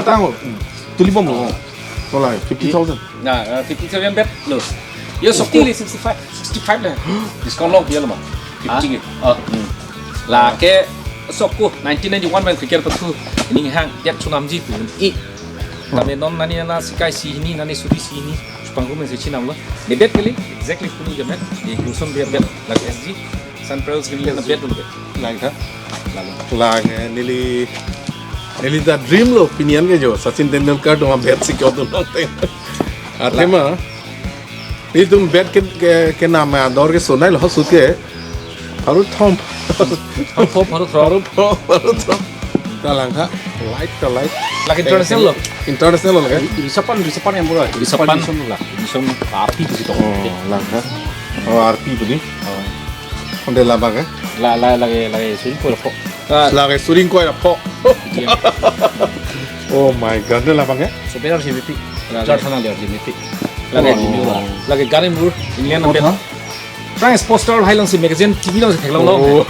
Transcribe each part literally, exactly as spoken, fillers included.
Tang, hmm. Tulibom lo. Tolai, fifty thousand. Na, uh, fifty thousand bet lo. Yo, sixty le, sixty-five. Sixty-five le. Discount lo, ya lo ma. Fifty ke. Ah. Hmm. Lake, soko, nineteen ninety-one pen cricket pathu, ining hang, dia chunam ji pu. I. Tame non nani nana sikai si hini, nani suri si hini, chupang rumen si chinam lo. Ne bet kali, exactly punu jamet. Di Gulshan bet bet, lake S G. Sun Pearls kali na bet dulu bet. Lang tha. Lalu. Lang, eh, neli, neli ta dream lo, pinian ke jo, Sachin Tendulkar atum bet si kyo tu nong teng. Athema, nelitum bet ke, ke, kenam ador ke sonai lo, sut ke. Pharo thom. Pharo thom, pharo thom. Pharo thom, pharo thom. Ta lang tha, light ta light. Lake international lo. International lo, kan? Rishabh Pant, Rishabh Pant yang bola. Rishabh Pant. Rishabh Pant lo. Rishabh Pant api di situ. Oh, lang tha. Oh, R P pu di. Oh. Onde labang ke? La, la, lake, lake suri ingkoi ra pho. Ah. Lake suri ingkoi ra pho. Iya. Oh my God, onde labang ke? Super R C B P. Lake. Char thana le R C B P. Lake, oh, Jimmy Ura. Lake Gary Moore, England. Oh, bet. Ha? Frank Poster hai lang si magazine, T V lang si theklong long. Oh.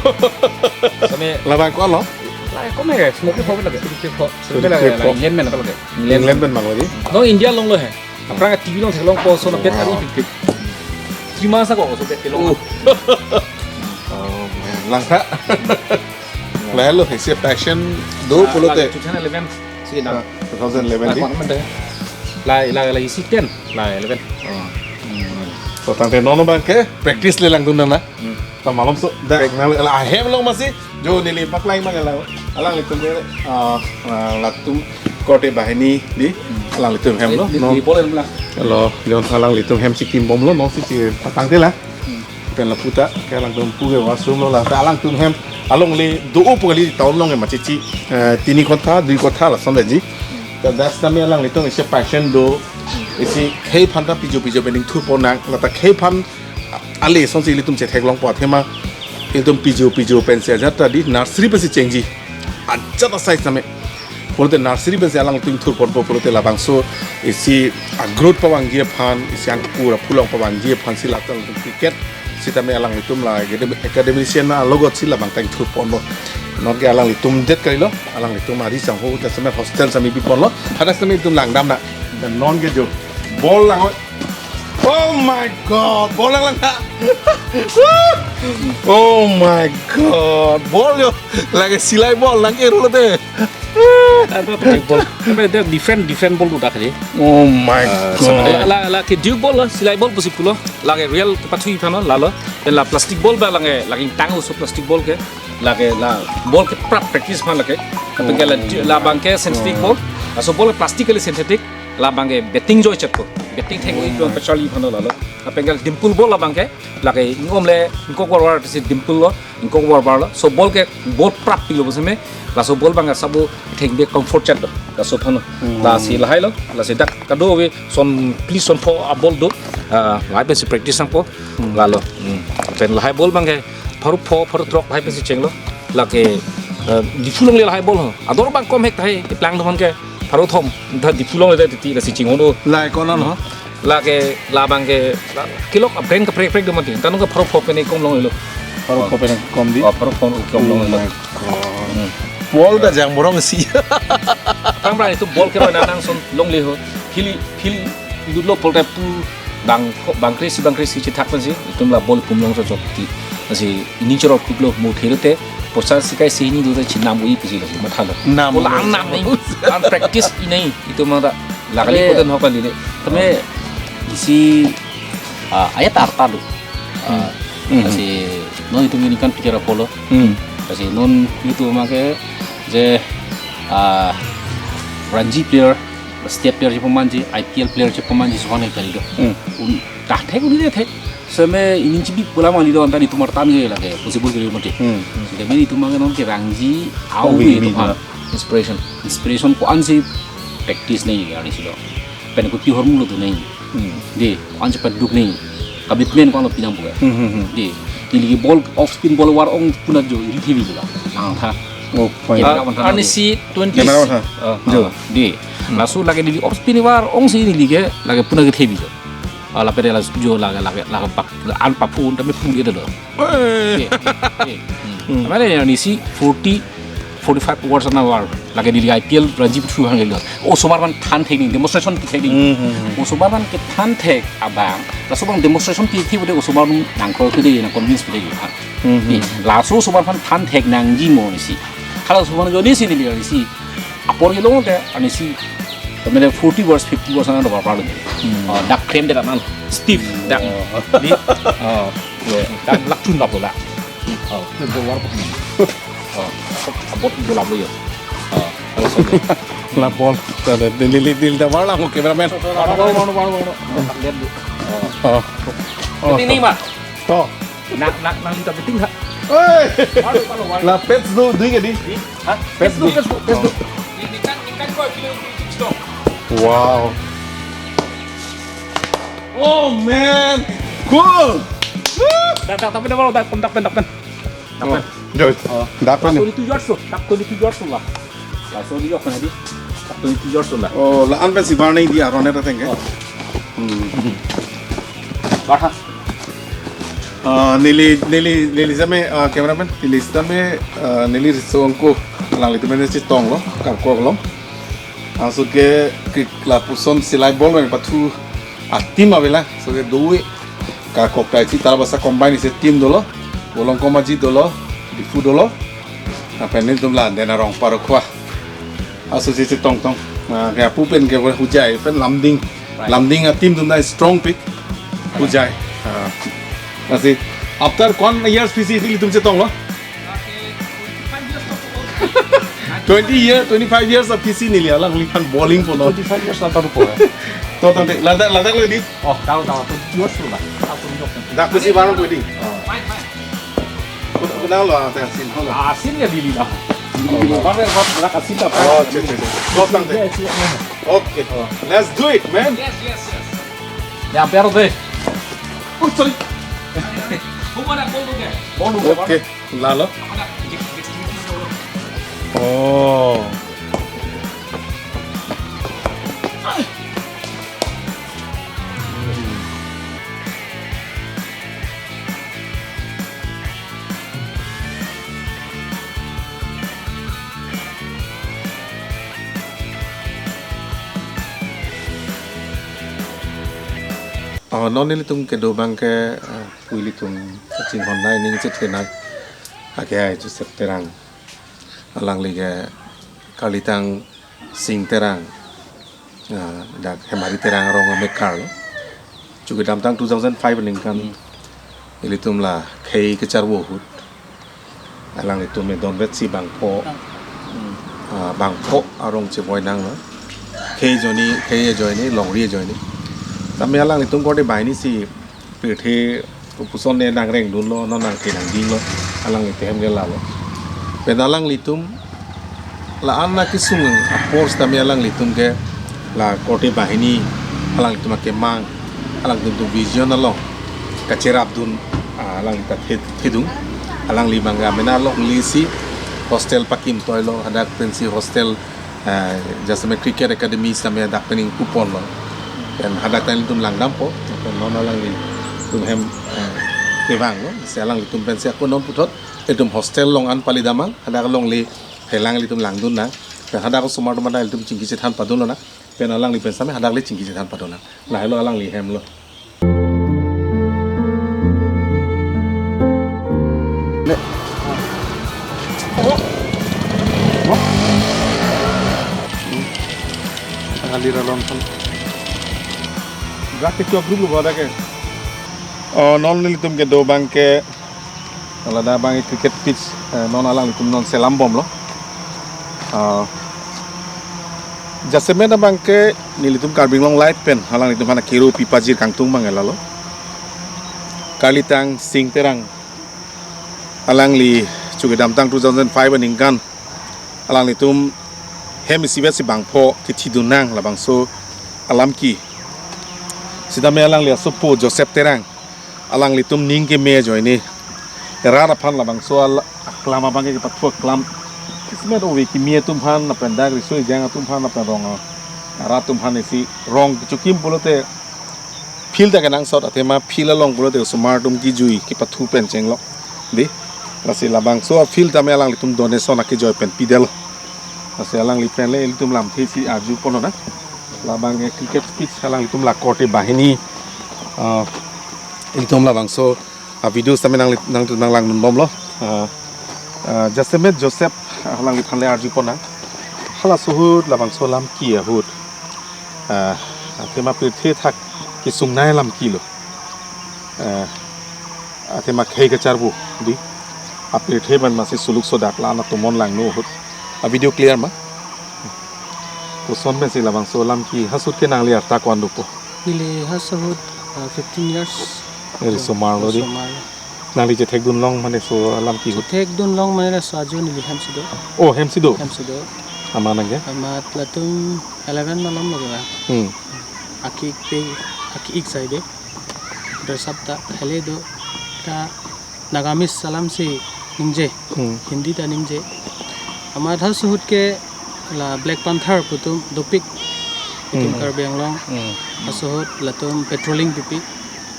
Same. Labang ko lo? Lake ko me ke, smoke pho lake, smoke pho. Smoke lake, smoke pho. Lake England pen lake. England pen. England pen mang lagi. No India long lo he. Aphrang T V long theklongpo, so na bet ari pik pik. Three months ago, so bet kelong. Oh. Oh, man. Lang tha. Lahelo, isi passion do pulote. Lake two thousand eleven. Sige na. Ah, two thousand eleven di. Lake, lake, lake isi ten. Lake eleven. Oh. Hmm. So, tangte non abang ke practice le langdun nang na. Hmm. Ta malom so, dak nang la ahem long masi, jo neli paklai mang la. Alanglitum ke, ah, ah, latum korte banghini di, alanglitum hem lo, di, di, no? Di bol hem lang. Lo, leon alanglitum hem si kimbom lo, no si si patang de la. Hmm. Pen lapu ta, ke alangtum pu ke washroom lo la, ta alangtum hem, along le do-o pu kali town along ke machichi, eh, tini kotha, dui kotha lason le ji. Ta das tame alanglitum isi passion do, isi khei aphan ta pijo pijo pen ingthurpon nang, la ta khei aphan ale asonsi ilitum chetheklongpo athema ilitum pijo pijo pensi ajat ta di nursery pensi chengji. Ajat asai same. Pulote nursery pensi alangtum thurponpo pulote labangso isi a-growth pavangji aphan, isi angkur aphu long pavangji aphan si latum cricket sitame alanglitum la academy, academician alogot si labang ta ingthurponpo. Non ke alanglitum det kalilo, alanglitum ari sangho ta same hostel same biponlo. Hadak same itum langdam na. Dan non ke jo bol lang. Oh my God, bol lang lang ta. Oh my God, bol yo. Lake silai bol lang ke rolo te. Ada pakai bol. Tapi ada different, different bol udah kali. Oh my God. Lake Duke bol lo, silai bol pusi pulo. Lake real kepathui phano lalo. Dan la plastic bol ba lake, lake tang usu plastic bol ke. Lake la bol ke pra-, practice aphan lake. Tapi ke la, labang ke synthetic bol. Laso bol ke plastic kali synthetic. Labang ke batting joichet ko. Batting thek oi tuan pachali phano lalo. Lapen ke dimple bol labang ke. Lake ingom le ingkok war war si dimple lo, ingkok war war lo. So bol ke bol prap pilo boseme. Laso bol abang ke sabo thengde comfort chet lo. Laso phano. Hmm. Lasi lahai lo. Lasi dak kado ave son please son pho abol do. Ah, lahai pensi practice nangpo. Hmm. Lalo. Hmm. Pen lahai bol abang ke pharo pho, pharo throk lahai pensi chenglo. Lake, eh, Diphu along le lahai bol ho. Ador abang kom hek tahai, keplang teman ke. Pharo thom, dah Diphu along le titi lasi chinghono. Lahai konan ho? Lake, labang ke, la, kelok a-brand kaprek prek do mati. Tanung ke pharo pho pen kom longlo. Pharo pho pen kom di? Oh, pharo pho kom longlo. Oh my God. Hmm. Bol ta jang borong si. Tang bra itum bol ke mana nang son longle ho. Phili, phil, dudlo polta pu bang, bang kresi, bang kresi chethak pensi. Itum la bol pum long so chok ti. Lasi ini chorok kuklo mo thero te. Posa sikai si ini do te chinam ui pisi lasi matha lo. Nam. Bol ang nam ni. Ang practice ini. Itum mata. Lakali koten hokan ini. Tame isi, ah, ayat arta do. Ah, hmm. Lasi non itum ini kan pikir apa lo. Hmm. Lasi non itum make je, ah, Ranji player, state player chepamanji, I P L player chepamanji, sohane kali do. Hmm. Un, dah thek uni deh thek. Seme ini chibi pula mali do anta itum artan ke lake, possible ke mati. Hmm. Sehingga itum make non ke Ranji, au. Oh, ke itum ha. Inspiration. Inspiration ko-an si practice nai ke ani si do. Pen ko pi hormu lo tu nai. Hmm. Dei, ko-an si paduk nai. Commitment ko-an lo pinang buka. Hmm, hmm, hmm. Dei, neli ke bol off spin bol war-ong puna jo, iri T V jo la. Lang tha. Oh, fine. Camera man tha. Ani si twenty. Camera man tha. Ah, jo. Ah, dei. Hmm. Laso lake neli off spin war-ong si neli ke lake puna ke T V jo. Ah, lapen la jo lake, lake, lake pak, an paphun, tapi phun gitu loh. Eh. Oke, oke. Hmm. Hmm. Apa ni, ini si forty, Forty-five overs an over. Lake neli I P L Ranji Trophy hang lo. Osomar aphan than thek nangji, demonstration pi thek nangji. Hmm, hmm, hmm. Osomar aphan kethan thek abang. Laso abang demonstration pi thek bode osomar nangkroi thek de, nang convince thek de. Hmm, hmm. Laso osomar aphan than thek nangji mo nisi. Hala osomar jo nisi neli nisi. Apor kelong te anisi. Kami forty overs, fifty overs an over parlo. Hmm. Oh, dak klemdet anan. Stiff dak. Oh. Di. Oh. Dak lak chun lap lo dak. Oh, itu ball war. Oh, abot bola boyo. Oh, langsung. La ball. Tadi, neli, neli, neli, da warna mo cameraman. Warna, warna, warna, warna, warna. Tak lihat dulu. Oh. Oh. Ini, ini, Mak. Oh. Nak, nak, nak minta betting, ha? Hei. Warna, warna, warna. La pets do, do ini di? Di? Ha? Pets do, pets do, pets do. Ini kan, ini kan kau bilang. Wow. Oh man. Cool. Dak, dak, tapi dak, dak, dak, dak, dak. Dak, Oh, dak. Joy. Oh. Dak apa Dak ni? Twenty-two yards lo. Dak twenty-two yards lo lah. Laso di yok tadi. Dak twenty-two yards lo lah. Oh, la-an pensi bar nangji aron ta tengke. Oh. Hmm. Bar ha. Ah, neli, neli, neli same, ah, cameraman, neli same, ah, neli riso angko alanglitum pen chetonglo, karkoklo. Laso ke, ke lapuson silai ball pen pathu a-team avela, laso ke dui. Karkok ta isi Tarabasa combine isi team dolo, Bolong Komaji dolo, Diphu dolo. Lapen nelitum laden arong paro khua. Laso si chetongtong. Ah, ke apu pen ke Hojai pen Lumding. Right. Lumding a-team atum ta strong pik. Hojai. Ah. Lasi after kon years pisi ilitum chetonglo? Twenty year, twenty-five years aphi si neli alangliphan bowling punon. Twenty-five years nang tarupo ya. To tangte, ladak, ladak lo di. Oh, tahu, tahu. Twenty years lo lah. Tahu, twenty years. Dak pisi barang ko di. Oh. Fine, fine. Kuna, kuna lo, ah, asin, lo. Ah, asin ya dili lah. Oh, oh. Mana yang buat berak asin apa? Oh, cek, cek, cek. To tangte. Ya, ya, ya. Okay. Oh. Let's do it, man. Yes, yes, yes. Ya, biar deh. Oh, sorry. Bung, mana bol dulu ya? Bol dulu, Bang. Okay. Lalo? Oh. Oh, non nelitum kedo abang ke, eh, pu ilitum chinghon nai ning chethe nai. Ake hai Joseph Terang. Alangli ke Karlitang Sing Terang. Ah, dak Hemari Terang arong amekar lo. Chukedamtang two thousand five aningkan. Hmm. Ilitum la khei kecharvo ahut. Alanglitum edonvet si bangpho. Hmm. Ah, bangpho arong chevoi nanglo. Khei ajoine, khei ajoine, longri ajoine. Tame alanglitum korte banghini si pirthe kopuson ne nangrengdunlo, non nangthe nangdinglo, alanglitum hem ke lalo. Pen alanglitum la-an akesung apor sitame alanglitum ke la korte banghini, alanglitum akemang, alanglitum atum vision along kacherapdun, ah, alangli ta the-, thedung, alangli abang ke amena longle si hostel pakimtoilo, hadak pensi hostel, ah, jasemet cricket academy sitame hadak pen ingpuponlo. Pen hadak ta ilitum langdampo, pen non alanglitum hem, ah, kevanglo, si alanglitum pensi ako non puthot, ilitum hostel along an palidamnang, hadak longle phelang ilitum langdunnang, pen hadak osomar atum ilitum chingki chethan padunlonang, pen alangli pen sitame hadak le chingki chethan padunnang. Lahelo alangli hem lo. Kali ralon kan. Berarti dua grup lo ada ke? Oh, non nelitum kedo abang ke Alada abang cricket pitch, eh, non alanglitum non selambomlo. Ah, jasemet abang ke nelitum Karbi Anglong Live pen alanglitum aphan kero pipajir kangtung abang ke lalo. Karlitang Sing Terang alangli chukedamtang two thousand five aningkan alanglitum hem isivet si bangpho kethidun nang labangso alam ke. Sitame alangli asopo Joseph Terang alanglitum ning keme ajoine rat aphan labangso al-, aklam abang ke kepathu aklam. Kismet ove kimi atum aphan, lapen dak riso ejang atum aphan, lapen rong a-, arat atum aphan isi rong kechokim pulote field ta kenangsot, athema field along pulote osomar atum kejui kepathu pen chenglok. Di. Lasi labangso a-field tame alanglitum donation akejoi pen pidetlo. Lasi alangli pen le ilitum lamthe si arju ponnon. Labang ke cricket pitch alanglitum la korte banghini, ah, ilitum labangso a-videos tame nang, nang, nanglang dunbomlo. Ah, ah, Jasemet Joseph alangliphan le arju ponnang. Halaso ahut labangso lamki ahut, ah, athema pirthe thak kesungnei lamki lo. Ah, athema khei kacharbo di. Apirthe pen masi suluk sodak la-an atomon langno ahut. A-video clear ma? Koson pensi labangso lamki halaso ahut ke nangli arta ko-an dopo? Neli halaso ahut, ah, fifteen years. Eri somar lo di. Somar lo. Nangli chethekdun long mane laso lamki ahut? Chethekdun long mane laso ajo neli hem si do. Oh, hem si do? Hem si do. Amat nang ke? Amat latum eleven malom lo ke ba. Hmm. Aki pe, aki ik sai de. Dress up ta hele do ta Nagamese alam si ningje. Hmm. Hindi ta ningje. Amat halaso ahut ke la Black Panther pu atum dopik. Itum Hmm. Karbi Anglong. Hmm. Halaso ahut latum patrolling pipi.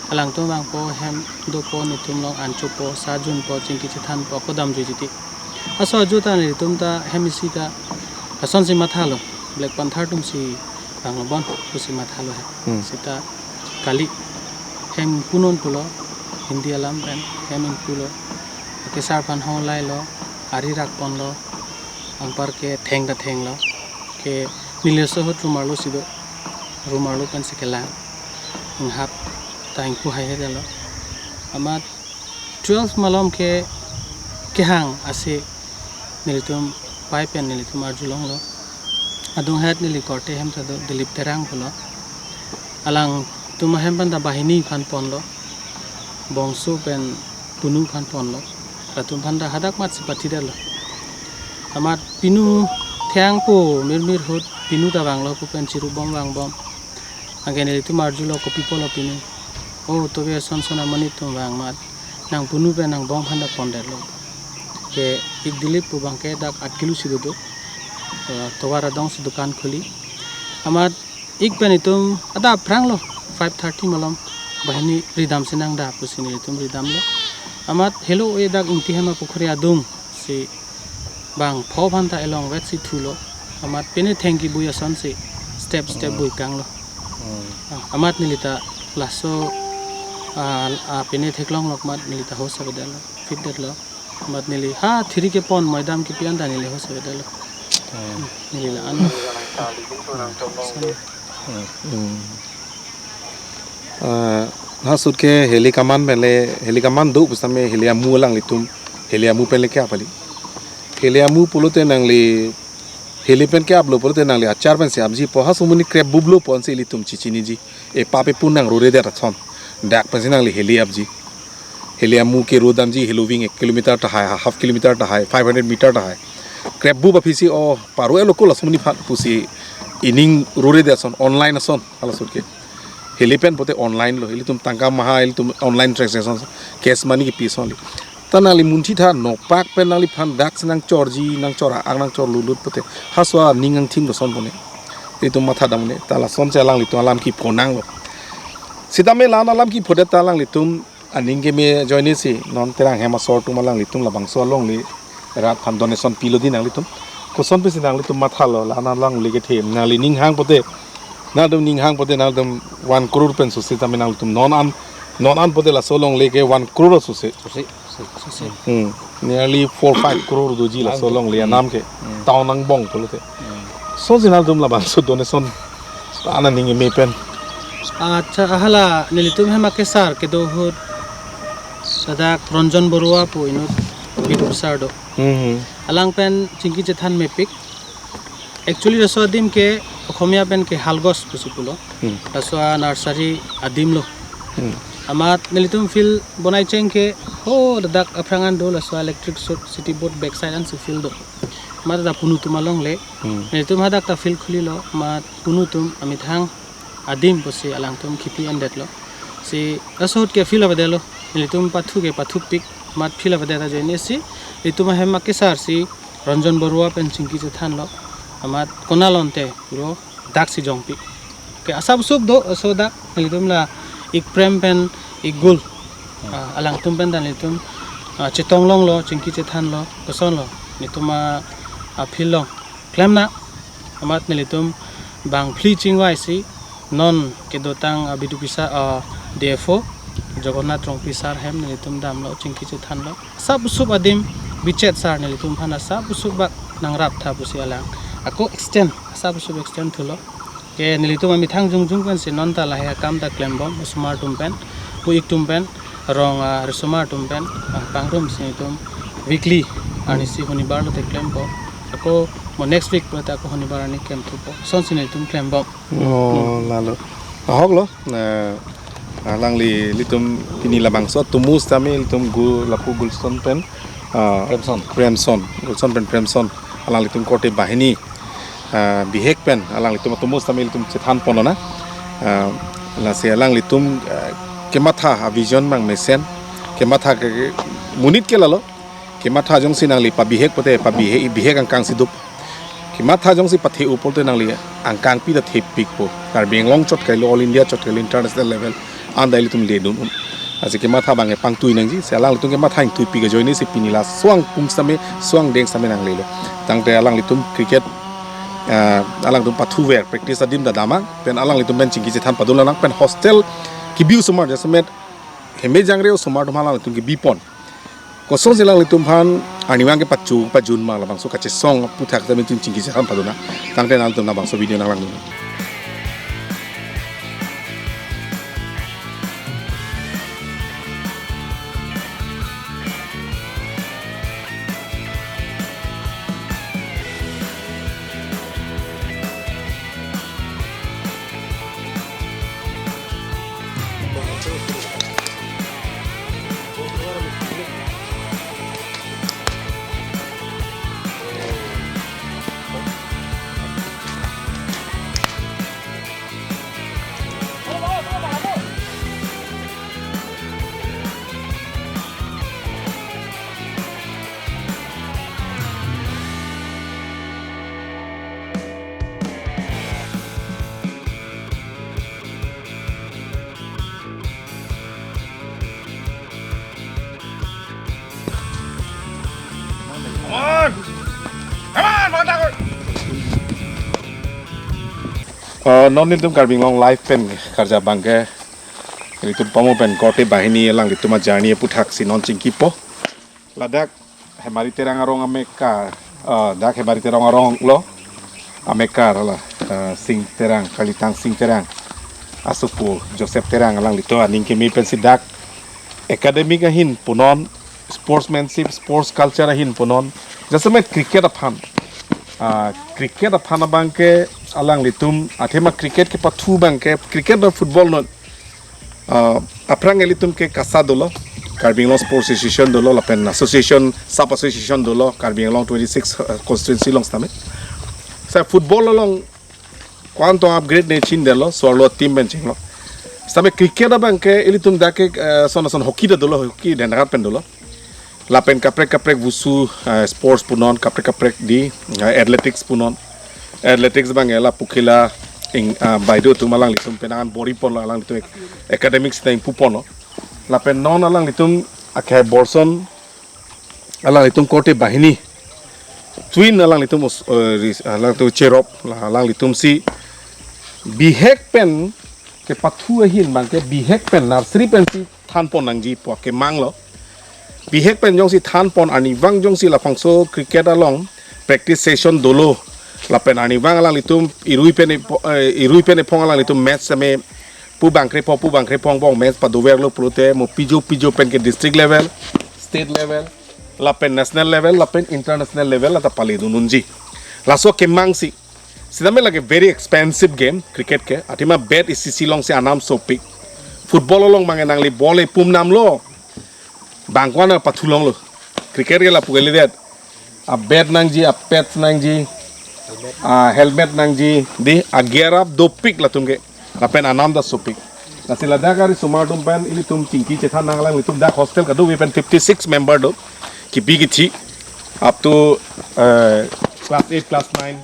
Alangtum vangpo, hem dopo, netum along anchopo, sa junpo, chingki chethanpo, ako damjui jiti. Halaso ajo ta netum ta hem isi ta lasonsi mathalo. Black Panther atum si vanglo bon pusi mathalo he. Hmm. Seta kali hem punon pulo, Hindi alam pen hem pulo. Kesar aphan hong lailo, ari rak ponlo, anpar ke theng ta thenglo. Ke neli laso ahut rumar lo si do, rumar lo pensi kelang. Inghap ta ingpu haihe detlo. Amat twelve malom ke kehang asi nelitum pai pen nelitum arjulonglo. Adung het neli korte hem ta do Dilip Terang pulo. Alangtum ahem aphan ta banghini aphan ponlo. Bongso pen punu aphan ponlo. Latum aphan ta hadak mat si pathi detlo. Amat pinu thengpo mirmir ahut pinu ta vanglo pu pen chirubom vangbom. Anke nelitum arjulo kopi pulo pinu. Oh, tobe ason son amonit atum vang amat nang punu pen nang bong aphan ta pondetlo. Ke ik Dilip pu abang ke dak atkilo si do do. Eh, tovar adong si dukan khuli. Amat ik pen itum adap aphrang lo five thirty malom banghini ridam si nang dap pusi nelitum ridamlo. Amat helo e dak Ingti Hema Pukhuri adung si bang pho aphan ta elong vet si thulo. Amat pine thengki bui ason si step step Hmm. bui kanglo. Hmm. Ah, amat neli ta laso, ah, ah, pine theklong lok amat neli ta hos avedetlo, fit detlo. Amat neli ha thiri kepon moidam kipi an ta neli hos avedetlo. Hmm. Neli la-an. Hmm. Hmm. Ah, halaso ahut ke heli kaman pen le, heli kaman do pusitame heli amu alanglitum, heli amu pen le ke-ap kali. Heli amu pulote nangli, heli pen ke-aplo pulote nangli achar pensi apji po, halaso amonit krep bublo ponsi ilitum chechiniji. E pape pu nang rore det ason. Dak pensi nangli heli apji. Heli amu ke ro damji, helo wing ek kilometer tahai, half kilometer tahai, five hundred meter tahai. Krep bup aphi si o paro-etlo ko laso amonit aphan pusi ining rore det ason, online ason, halaso ahut ke. Heli pen pote online lo, ilitum tangka maha, ilitum online transaction, cash money kipi ason li. Ta nangli munthi tha nopak pen nangliphan dak si nang chorji, nang chor-ak, nang chor lutlut pote. Halaso aning angthim do ason pone. Ilitum matha damne, ta lasonsi alanglitum alam kiphonanglo. Sitame la-an alam kiphodet ta alanglitum aning keme ajoine si non Terang hem asor atum alanglitum labangso alongle rat aphan donation pilo di nanglitum. Koson pensi nanglitum mathalo la-an alongle kethe nangli ning hang pote. Nangtum ning hang pote nangtum one crore pen suse tame nangtum non an, non an pote laso alongle ke one crore suse. Suse, suse, suse. Hmm. Nearly four five crore doji laso Ang-, alongle hmm. anam ke. Hmm. Town angbong pulote. Hmm. Sonsi nangtum labangso donation ta ana ning me pen. Acha, ahala nelitum hem akesar kedo ahut ladak Ranjan Baruah pu inut bidu sar do. Hmm. Alang pen chingki chethan mepik. Actually, laso adim ke Okhomia pen ke halgos pusi pulo. Hmm. Laso a-nursery adim lo. Hmm. Amat nelitum field bonai cheng ke ho ladak aphrang an do laso electric so-, city board backside ansi field do. Amat ta punu atum alongle. Hmm. Nelitum hadak ta field khulilo, amat punu atum amethang adim pusi alangtum khipi endetlo. Si laso ahut ke field avedetlo. Nelitum pathu ke pathupik, amat field avedet ajoine si nelitum ahem akesar si Ranjan Baruah pen chingki chethanlo. Amat konat lote puro dak si jongpi. Ke asap sup do laso dak nelitum la ik Prem pen ik Gul. Ah, alangtum pen ta nelitum ah, chetong longlo, chingki chethanlo, kosonlo, nelitum a, a-field along klemnang, amat nelitum bang phli chingvaisi non kedotang a-B D P sir, ah, D F O Jagannath Rongpi sir ahem nelitum damlo, chingki chethanlo. Asap usup adim bichet sir nelitum aphan asap usup bak nangrap tha pusi alang ako extend, asap usup extend thulo. Ke nelitum amethang jongjong pensi non ta lahai akam ta klembom, osomar atum pen, pu-ik atum pen, rong, ah, risomar atum pen, ah, pangrum si nelitum weekly arnisi honibar lote klembom. Ako mo next week lote ako honibar arni klem thupo. Lasonsi nelitum klembom. Oh, lalo. Ahoklo. Eh, alangli ilitum pini labangso atomo sitame ilitum gu lapu Gulson pen, ah, Premson. Premson. Gulson pen Premson. Alanglitum korte banghini, ah, bihek pen alanglitum atomo sitame ilitum chethan ponlo na. Ah, lasi alanglitum, ah, kematha a-vision abang mesen. Kematha ke, ke monit ke lalo. Kematha jongsi nangli pabihek pote pabihek, bihek angkangsi do. Kematha jongsi pathe-o pulote nangli angkangpi ta thepikpo. Karbi Anglong chot kailo, All India chot kailo, international level anta ilitum ledun un. Lasi kematha abang pangtui nangji, si alanglitum kematha ingtuipik ajoinesi pini laso angpung sitame, laso angdeng sitame nanglelo. Tangte alanglitum cricket, ah, alangtum pathuver, practice adim ta damnang, pen alanglitum pen chingki chethan padun lang, pen hostel kebi osomar jasemet heme jangre osomar atum alanglitum kebipon. Kosonsi alanglitum aphan arnivang kepachu pajun ma labangso kachesong aphuthak sitame nelitum chingki chethan padun nang. Tangte nanglitum labangso video nanglangdun. Uh, non nelitum Karbi Anglong Live pen karja abangke nelitum pamo pen korte banghini alanglitum a-journey aphuthaksi non chingkipo. Ladak Hemari Terang arong amekar, ah, dak Hemari Terang aronglo amekar la, ah, Sing Terang, Kalitang Sing Terang, asopo Joseph Terang alanglitum aning keme pensi dak academic ahin punon, sportsmanship, sports culture ahin punon, jasemet cricket aphan. Ah, cricket aphan abangke alanglitum athema cricket kepathu abangke, cricket do football non. Ah, aphrang ilitum ke KASA dolo, Karbi Anglong Sports Association dolo, lapen association, sub association dolo, Karbi Anglong twenty-six, uh, constituency along sitame. Sa football along ko-an tong upgrade ne chindelo, so arlo team pen chinglo. Sitame cricket abangke ilitum dak ke, eh, son son hockey ta dolo, hockey den pen dolo. Lapen kaprek kaprek wushu, eh, sports punon, kaprek kaprek di, eh, athletics punon. Athletics abang ela pukhila ing, ah, baido atum alanglitum penang an bor-i ponlo, alanglitum ac-, academics ta ingpu ponlo. Lapen non alanglitum akhai borson alanglitum korte banghini twin alanglitum os-, eh, ris-, alanglitum cherop, la alanglitumsi bihek pen kepathu ahin abangke bihek pen nursery pensi thanpon nangji pu akemanglo. Bihek pen jongsi thanpon arnivang jongsi labangso cricket along practice session dolo. Lapen arnivang alanglitum irui pen epo-, eh, irui pen ephong alanglitum match sitame pu bang krepho, pu bang krepho angbong match padoverlo pulote mo pijo pijo pen ke district level, state level, lapen national level, lapen international level lata paledun unji. Laso akemangsi. Sitame lake very expensive game, cricket ke. Athema bat isi isi alongsi anam sopik. Football along abang nangli ball epum namlo. Bang ko-an pathu longlo. Cricket ke lapu kalidet. A-bat nangji, a-pads nangji, a-helmet nangji, di a-gear up dopik latum ke. Lapen anam ta sopik. Lasi ladak arisomar atum pen ilitum chingki chethan nanglang, ilitum dak hostel kadokave pen fifty-six member do. Kipi kithi up to, eh, class eight, class nine,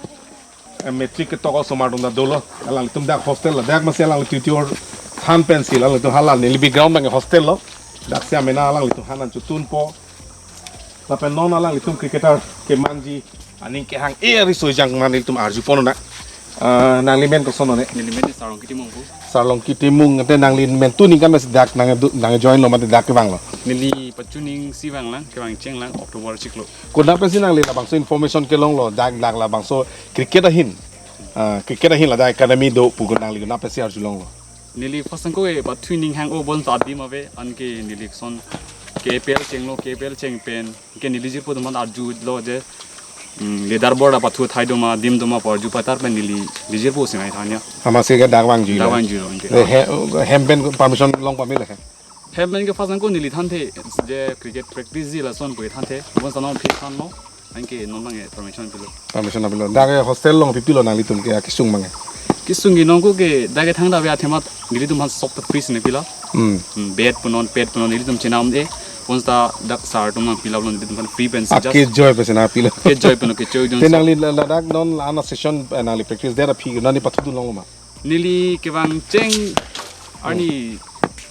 eh, matric ketok osomar atum ta dolo. Alanglitum dak hostel ladak masi alanglitum tuition than pensi alanglitum hala neli background abang hostel lo. Daksi amena alanglitum han an chotun po. Lapen non alanglitum cricketer kemangji aning kehang-e ari sojang man ilitum arju pon nang. Ah, nangli men koson ne? Neli men Sarlongki Timung pu. Sarlongki Timung, ante nangli men tu ningkan mes dak nang du-, nang join lo mate dak kevang lo? Neli pachuning si vanglang, kevang chenglang October chiklo. Konat pensi nangli labangso information kelong lo, dak dak labangso cricket ahin. Ah, cricket ahin ladak academy do pu ko nangli konat pensi arjulong lo? Neli first angko e pathu ning hang o bonta adim ave, anke neli son ke A P L chenglo, ke A P L cheng pen ke neli jirpo atum aphan arjulo je, mm, leader board apathu athai doma, adim doma pu arju patar pen neli, neli jirpo sinai thanya. Amatsi ke dak vangjuilo. Dak vangjuilo anke. Le he-, hem pen permission long pame le he? Hem pen ke first angko neli thanthe, je cricket practice ji lason pu thanthe. Bonta non aphi thanlo, anke non abang e permission pilo. Permission pilo. Dak ke hostel along pipilo nanglitum ke kesung abang e? Kesung ke non ko ke dak ke thangta ave athemat nelitum aphan sop ta free si nangpilo. Hmm. Hmm, bat punon, pad punon, nelitum chenam de. Bonta dak sir atum nangpilo, nelitum aphan free pen si. Ah, just ke joy pensi nangpilo. Ke joy pen, ke joy dun. Te so nangli la-, ladak non la-an a session, eh, nangli practice det aphi nangli pathudun longlo ma? Neli kevang cheng arni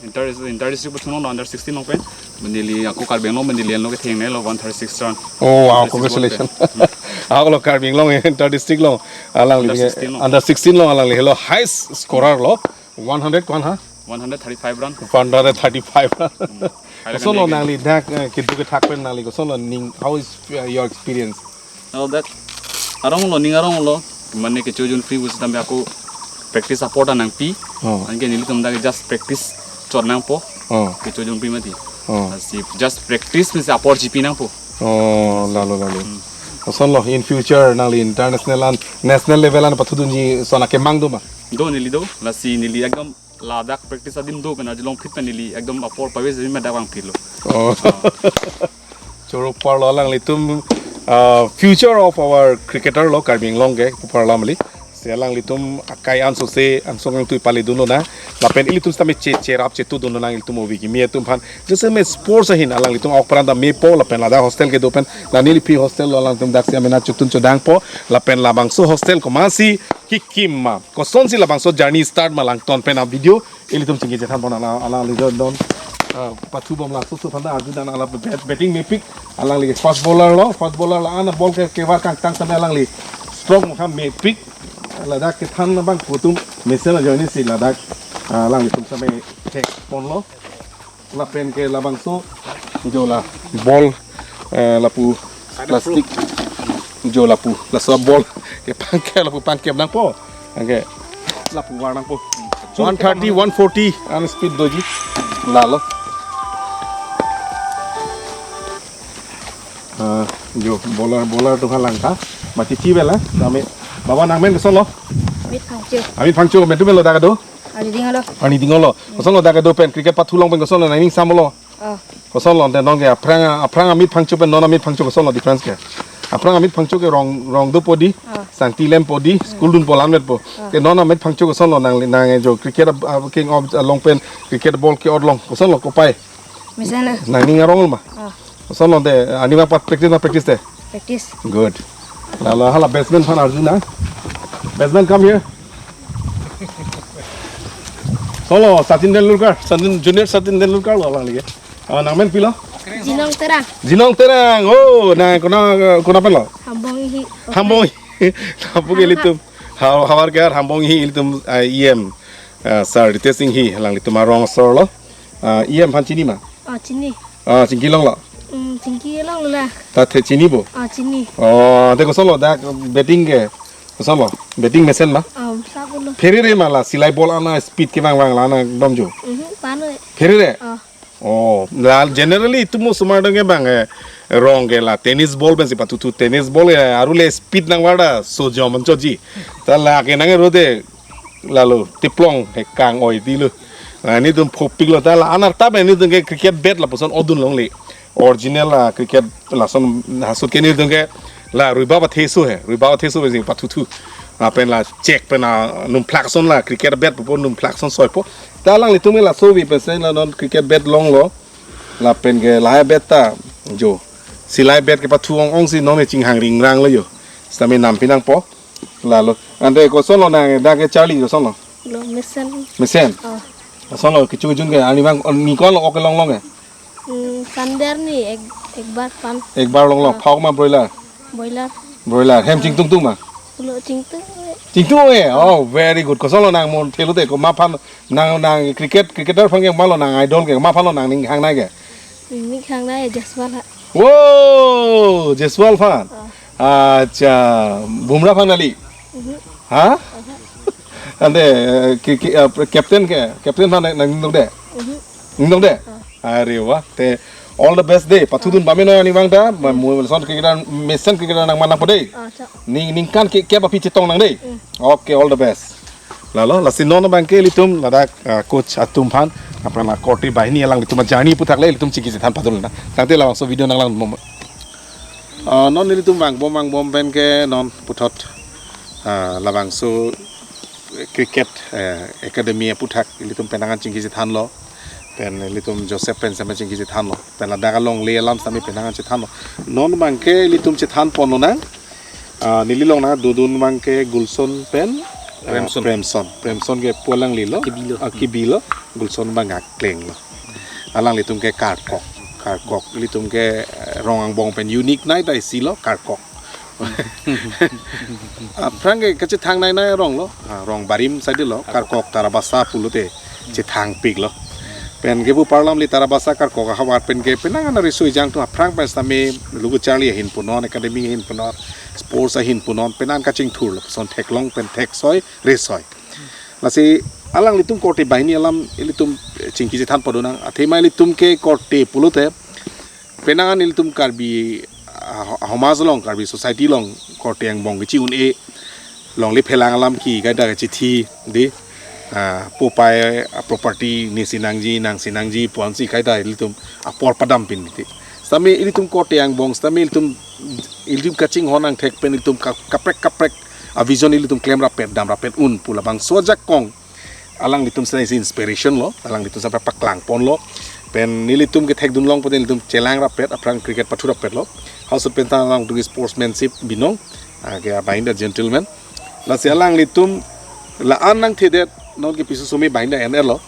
inter, inter district pathunon under sixteen along pen. Neli ako Karbi Anglong, neli anlo ke thengnelo one thirty-six run. Oh, wow, one thirty-six congratulations. Along pen. Hmm. Ako lo Karbi Anglong inter district along. Alangli under sixteen along. Under sixteen along alangli helo highest scorer lo. One hundred ko-an ha? One hundred thirty-five run. One hundred thirty-five run. Hmm. Koson lo nangli dak, eh, kedo kethak pen nangli koson lo ning, how is, uh, your experience? Now that arong lo, ning arong lo, mane kecho jun free pusitame ako practice apor ta nangpi. Oh. Anke nelitum dak just practice chot nangpo. Oh. Kecho jun free mati. Oh. Lasi just practice mesi apor chipi nangpo. Oh, lalo, lalo. Hmm. Koson lo in future nangli international an, national level an pathudunji son akemang do ma? Do neli do, lasi neli ekdom ladak practice adim do pen arjulong phit pen neli ekdom apor pavesi adim dak vangphitlo. Oh. Ah. Choro parlo alanglitum, uh, future of our cricketer lo Karbi Anglong ke pu parlo mali. Si alanglitum akai ansose angsong angtui pale dunlo na. Lapen ilitum sitame che, cherap chetu dunlo nang ilitum ovi kimi atum aphan. Jese me sports ahin alanglitum ok pran ta mepo lapen ladak hostel kedo pen. La neli aphi hostel lo alangtum daksi amena chutun chodangpo. Lapen labangso hostel komatsi kekim ma, kosonsi labangso journey start ma, langton pen a video ilitum chingki chethan pon ala, alangli do don, ah, pathu bom laso so aphan ta arju dan ala bat-, batting mepik, alangli fast bowler lo, fast bowler la-an ball ke kevar kangtang tame alangli stroke mukha mepik, ladak kethan abang pu atum mesen ajoine si ladak, ah, alanglitum same thek ponlo. Lapen ke labangso jo la ball, eh, lapu plastic jo lapu laso ball ke pangke lapu pangke nangpo. Anke lapu var nangpo. One thirty, one forty an speed doji. Lalo. Ah, jo bowler, bowler atum halangka. Mati chi bela. Name baba nangmen koson lo? Amit Phangcho. Amit Phangcho, men tu men lo dak do? Arni Dinglo. Arni Dinglo. Koson lo dak do pen cricket pathu long pen koson lo nangning sam lo? Oh. Koson lo ante non ke aphrang, aphrang Amit Phangcho pen non Amit Phangcho koson lo difference ke? Aphrang Amit Phangcho ke rong, rong dopo di, oh, sangti lempo di, hmm, school dunpo lammetpo. Oh. Ke non Amit Phangcho koson lo nang, nang jo cricket, ah, king of, ah, long pen cricket ball ke-ot long koson lo kopai? Mesen na. Nangning arong ma? Oh. Koson lo ante, arni ma pat practice ma practice te? Practice. Good. Lalo hala batsman aphan arju nang. Batsman, come here. Koson lo Sachin Tendulkar, Sachin, junior Sachin Tendulkar lo alangli ke. Ah, nangmen pilo? Jinong Terang. Jinong Terang. Oh, nang kona, kona pen lo? Hambong Inghi. Hambong Inghi. Lapu ke ilitum. Ha-, havar ke Hambong Inghi ilitum, ah, E M. Ah, Sir Ritesh Inghi, alanglitum arong asor lo. Ah, E M aphan chini ma? Oh, chini. Ah, chingki long lo? Hmm, chingki long lo la. Ta the chini bo? Oh, chini. Oh, te koson lo dak batting ke? Koson lo? Batting mesen ma? Oh, sakulo. Pherere ma la, silai ball ana speed kevang vang la ana dom jo? Mhm, pano. Pherere? Oh. Oh, la generally itum osomar dong ke bang, eh, rong ke la tennis ball pensi patuthu, tennis ball ke aru le speed nangvardam sojom anchotji. Ta la ke nang rode lalo tiplong he kang-oi dilo. Ah, nelitum phopik lo ta la anertap nelitum ke cricket bat lapuson odun longle. Original, ah, cricket lason hasut ke nelitum ke la ruiba ba theso he, ruiba ba theso besi pathuthu. Lapen la chek pen, ah, numplak ason la cricket bat pupo numplak ason soipo. Ta alanglitum ke laso vi pensi la non cricket bat longlo. Lapen ke lahai bat ta jo. Silai bat ke pathu ong ong si non chinghang ringrang lo jo. Sitame nampi nangpo. Lalo. Ante koson lo nang dak ke Charlie koson lo? Lo mesen. Mesen? Oh. Koson lo kecho jun ke arni bang, oh, ni ko-an lo ok kelong long ke? Hmm, Sunday arni ek, Ekbar pan. Ekbar longlo, ah, phak ma broiler? Boiler. Broiler. Hem chingtung tung ma? Pulo chingtung. Chingtung e. Oh, very good. Koson lo nang mon thelo de ko ma phan nang nang cricket cricketer phan ke ma lo nang idol ke ma phan lo nang ning hang nai ke? Ning hang nai Jaiswal ha. Wow, Jaiswal phan. Ah. Acha, Bumrah phan nali. Mhm. Ha? Ante eh, ki, ki, eh, captain ke, captain phan nang nang de. Mhm. Nang de? Ah. Are wah, te all the best de. Pathudun bame no ani bang ta, ma mu son cricketer mesen cricketer nang manang po de. Ah, chak. Ning ningkan ke ke ba pi chetong nang de. Mm. Okay, all the best. Lalo, lasi non bang ke ilitum ladak ah, coach atum phan, aphrang la korte banghini alanglitum a-journey aputhak le ilitum chingki chethan padun na. Tangte labangso video nang lang mo. Ah, non ilitum bang bom bang bom pen ke non puthot ah, labangso cricket eh, academy aputhak ilitum penang an chingki chethan lo. Pen ilitum Joseph pen same chingki chethan lo. Pen ladak along le alam sami penang an chethan lo. Non bang ke ilitum chethan pon lo nang. Ah, neli long nang dodun bang ke Gulson pen ah, Premson. Premson. Premson ke pu alanglilo. Akibi lo. Akibi lo. Gulson bang akleng lo. Alanglitum ke Karkok. Karkok. Ilitum ke eh, rong angbong pen unique nai dai si lo Karkok. Aphrang ke kachethang nai nai rong lo. Ah, rong barim side lo. Karkok Tarabasa pulote chethang pik lo. Pen ke bu parlam li Tarabasa Karkok ahavar pen ke penang an riso ejang atum aphrang pen sami lugu charli ahin punon, academy ahin punon, sports ahin punon, penang kachingthur lo. Son theklong pen theksoi, resoi. Lasi alanglitum korte banghini alam ilitum chingki chethan padun nang. Athema ilitum ke korte pulote penang an ilitum Karbi ah, homaj along, Karbi society along korte angbong kechi un-e longle phelang alam ke kaida kechithi de. Ah, popai ah, property ne si nangji, nang si nangji pu ansi kaida ilitum apor padam pin miti. Sami ilitum korte angbong, sami ilitum ilitum kachinghon angthek pen ilitum ka- kaprek kaprek a-vision ilitum klem rapet dam rapet un pu labangso ajakong alanglitum sene isi inspiration lo, alanglitum sampai paklang pon lo. Pen nelitum kethekdun long pute nelitum chelang rapet, aphrang cricket pathu rapet lo. Hausa pen ta alangtum sportsmanship binong, ah, ke abain da gentleman. Lasi alanglitum la-an nangthedet, non ke pisu sumi bain da N L lo.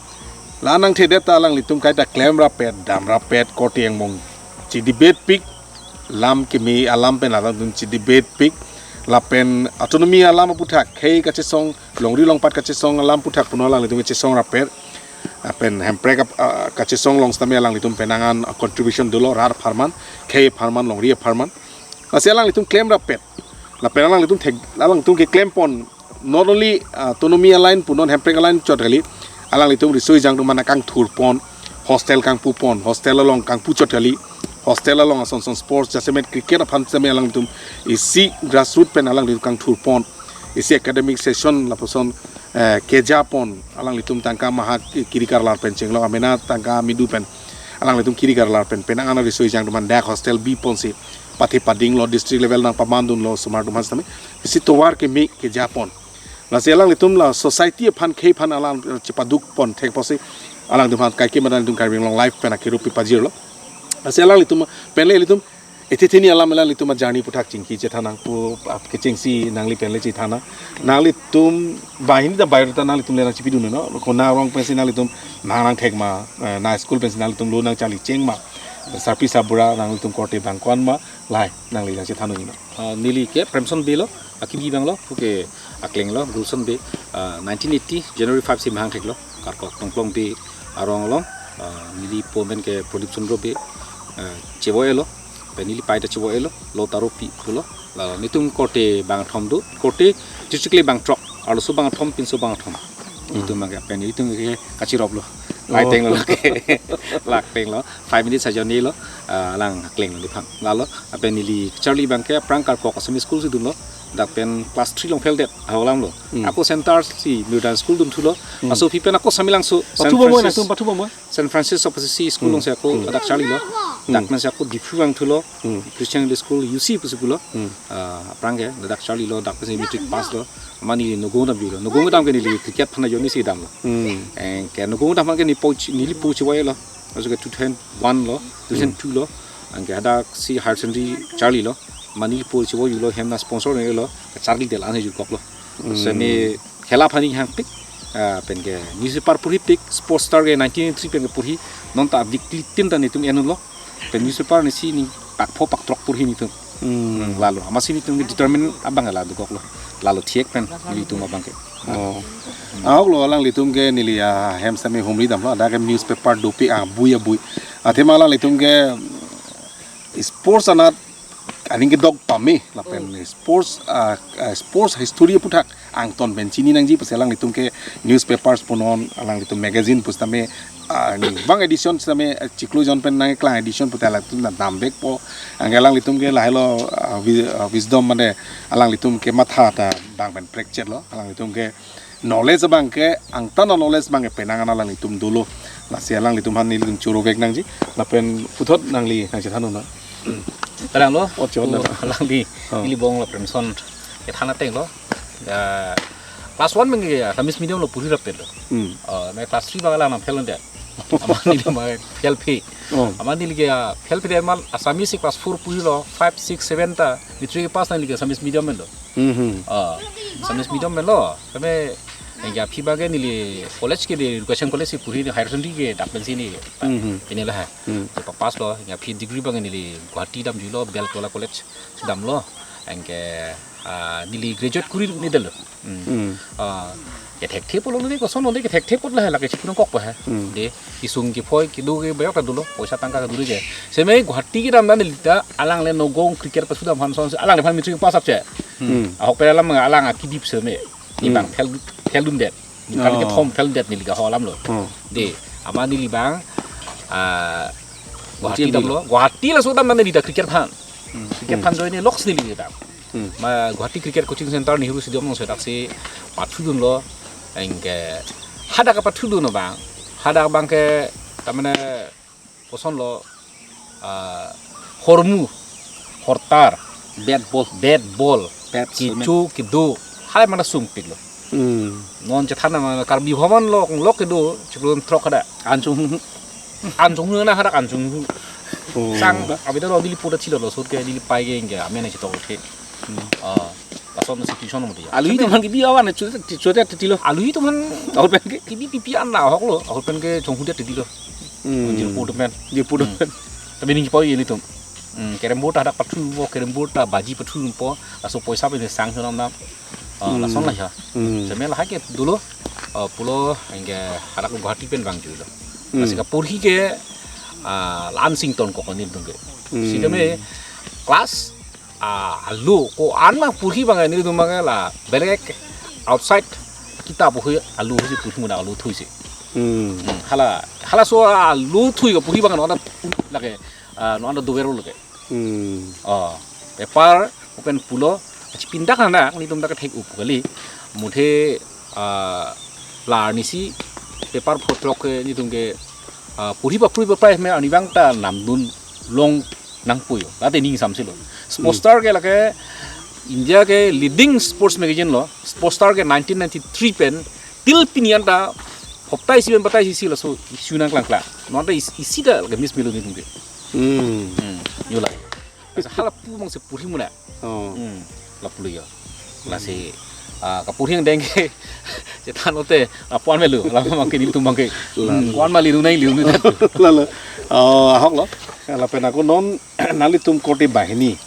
La-an nangthedet ta alanglitum kaita klem rapet, dam rapet, korte angbong chidebate pik, lam keme alam pen alangtum chidebate pik, lapen autonomy alam aputhak khei kachesong, longri longpat kachesong alam aputhak punon alanglitum kachesong rapet. Lapen hemprek ap- ah, kachesong long sitame alanglitum penang an ah, contribution dolo, rat apharman, khei apharman, longri apharman. Lasi alanglitum klem rapet. Lapen alanglitum thek alanglitum keklem pon, not only ah, autonomy aline punon, hemprek aline chot kali, alanglitum riso ejang atum aphan kangthur pon, hostel kangpu pon, hostel along kangpu chot kali, hostel along ason son sports jasemet cricket aphan same alanglitum isi grassroot pen alanglitum kangthur pon, isi academic session lapuson eh, keja pon, alanglitum tangka maha ki- kiri karlar pen chenglo, amena tangka midu pen alanglitum kiri karlar pen penang an riso ejang atum aphan dak hostel bi ponsi pathe pading lo, district level nangpamandun lo osomar atum aphan sitame isi tovar keme keja pon. Lasi alanglitum la society aphan khei aphan alang chepaduk pon thek pusi alangtum aphan kaike madan atum Karbi Anglong life pen akirup pajirlo. Lasi alanglitum pen le ilitum ethethini alam alanglitum a-journey aputhak chingki chethan nang pu ap- kechengsi nangli pen le chethan nang. Nanglitum banghini ta bairta nanglitum le nangchipidun no. Kona rong pensi nanglitum nang nangthek ma, eh, na school pensi nanglitum lo nangcharli cheng ma, sarpi sarbura nanglitum korte bang ko-an ma, lahai nangli nangchethan un no. Ah, neli ke Premson Bey lo, akibi bang lo, puke akleng lo, Gulson Bey, ah, nineteen eighty January five si mahang thek lo, Karkok Tongplong Bey arong along, ah, neli po amen ke Prodip Chandra Bey, ah, chevo-e lo, pen neli pai ta chevo-e lo, lo taro pi pulo, la netum korte bang thom do, korte district le bang throk, arloso bang thom, pinso bang thom. Netum bang ke, pen netum ke kachirop lo, lai teng lo ke, lak teng lo, five minutes ajoine lo, ah, alang akleng lo nephan. Lalo, lapen neli charli bang ke aphrang Karkok Assamese school si dunlo, dak pen class three along pheldet, haulam lo. Hmm. Ako center si Mirdan school dunthulo, Hmm. aso aphi pen ako Samelangso, Saint Pathu bomoi, Francis, natum pathu bomoi. Saint Francis of Assisi school Hmm. alongsi ako Hmm. dak charlilo, Hmm. dak pensi ako Diphu vangthulo, Hmm. Christian English School, U C pusi pulo, Hmm. ah, aphrang ke, dak charlilo, dak pensi matric pass lo, mane neli Nagaon damjuilo, Nagaon dam ke neli cricket aphan ajoine si damlo. Hmm. Eh, ke Nagaon dam ke neli po chi- neli po chevo-e lo, aso ke two thousand one lo, two thousand two lo, anke hadak si higher secondary charlilo, mane neli po chevo-e lo, hem nangsponsor-e lo, kacharli del an hejur kok lo. Hmm. Sene khela aphan neli hang pik, ah, pen ke newspaper porhi pik, Sports Star ke nineteen three pen ke porhi, non ta weekly tin ta netum en-un lo, pen newspaper neli si neli pakpho paktrok porhi nelitum. Hmm. Hmm, lalo. Amatsi nelitum ke determine abang la dokoklo. Lalo thiek pen nelitum abang ke. Oh. Ahok lo, alanglitum ke neli ahem sitame humri damlo. Dak ke newspaper dopik abui abui. Athema alanglitum ke sports anat aning kedok pame lapen sports, ah, ah, sports history aputhak angton pen chini nangji pusi alanglitum ke newspapers punon, alanglitum magazine pusitame, ah, bang edition sitame, eh, chiklo jon pen nangklang edition puta alanglitum na damvekpo. Anke alanglitum ke lahelo, ah, wi-, ah, wisdom mane alanglitum ke matha ta bang pen prekchet lo, alanglitum ke knowledge abang ke angtan a-knowledge abang ke penang an alanglitum dolo. Lasi alanglitum aphan nelitum chorovek nangji. Lapen puthot nangli nangchethan nang. Kadang lo. Oh, chot na. Alangli. Oh. Neli bong lo Premson. Kethan ateng lo. Ya, class one abang ke ya, Assamese medium lo porhi rapet lo. Hmm. Oh, me class three abang alang nang fail nang dia. Amat neli ma fail phi. Oh. Amat neli ke ya, fail phi dia mal Assamese si class four porhi lo, five, six, seven ta. Matric pass nangji ke Assamese medium pen lo. Mhm. Ah, Assamese medium pen lo. Kami, eh, ya, phi abang ke neli college ke di education college si porhi, higher secondary ke dak pensi neli. Mhm. Pini lo ha. Hmm. Pass lo, ya, phi degree abang ke neli Guwahati damjuilo, Beltola College si damlo. Anke, ah, neli graduate kuri nidel lo. Hmm. Hmm. Ah, kethekthe pulo neli koson neli kethekthe put lo ha, lake chikun kok pa ha. Hmm. De, kesung kephoi kedo ke bayok ta dolo, poisa tangka kedo ke. Seme Guwahati kedam dan neli ta alangle nogong cricket pasu dam aphan son, alangle aphan matric pass up che. Hmm. Ahok pen alam alang akidip seme. Neli abang Hmm. fail, fail dundet. Neli kan Oh. kethom fail dundet neli ke ho alam lo. Hmm. De, amat neli abang, ah, Guwahati Guwahati dam dam lo. Guwahati laso dam dan neli ta cricket aphan. Hmm. Cricket Hmm. aphan join ni loks neli ta. Hmm. Ma Guwahati Cricket Coaching Center Nehru Stadium along si dak si pathu dunlo. Anke hadak pathu dun abang. Hadak abang ke tamane koson lo, ah, hormu, hortar, bat ball, bat ball, bat kecho, helmet, kedo, halai mana sungpik lo. Hmm. Non chethan na ma Karbi Bhavan lo, lo kedo, chiklo throk hadak. Anchung. Anchung hu na hadak anchung hu. Oh. Sang, abita lo neli pura chilo lo, sut ke neli pai ke anke, amen chetok ke. Hmm. Ah, lason situation mo dia. Alui atum aphan kebi awan, chute, chute titi lo. Alui atum aphan ahut pen ke? Kebi pipi an na ahok lo, ahut pen ke chonghu dia titi lo. Hmm. Jirpo atum pen. Jirpo atum pen. Hmm. Tapi ning poi nelitum. Hmm, carrom board hadak pathu po, carrom board ta baji pathu po, laso poisa pen sang chonam nam. Ah, Hmm. lason la ya. Hmm. Seme lahai ke dolo, ah, pulo anke hadak Guwahati pen vangjuilo. Hmm. Lasi kaporhi ke, ah, la-an sington kok nelitum ke. Hmm. Sitame class, ah, alo ko-an ma porhi abang nelitum abang ke la belek outside kitab porhi alo si porhi muna alo thui si. Hmm. Hmm, hala, halaso alo thui kaporhi abang non ta lake, ah, non ta dover lake. Hmm. Oh, paper open pulo, achi pindak nang nelitum dak thek up kali. Muthe, ah, la arnisi paper photrok ke nelitum ke, ah, porhi ba porhi ba prai me arnivang ta namdun long nangpo yo. Late ning samsi lo. Sports Hmm. Star ke lake India ke leading sports magazine lo. Sports Star ke nineteen ninety-three pen til pini an ta hopta isi pen batai isi laso issue nangklang klang. Non ta is-, isi ta lake miss milo nelitum ke. Hmm. Hmm. Yo lai. Asa hala pu mang si porhi muna. Oh. Hmm. Lapu lo yo. Lasi, ah, kaporhi angdeng ke chethan lote, ah, puan melo, la abang ke nelitum abang ke. La. Hmm, puan ma liru nai liru nai. Lalo. Oh, ahok lo. Lapen ako non nanglitum korte banghini.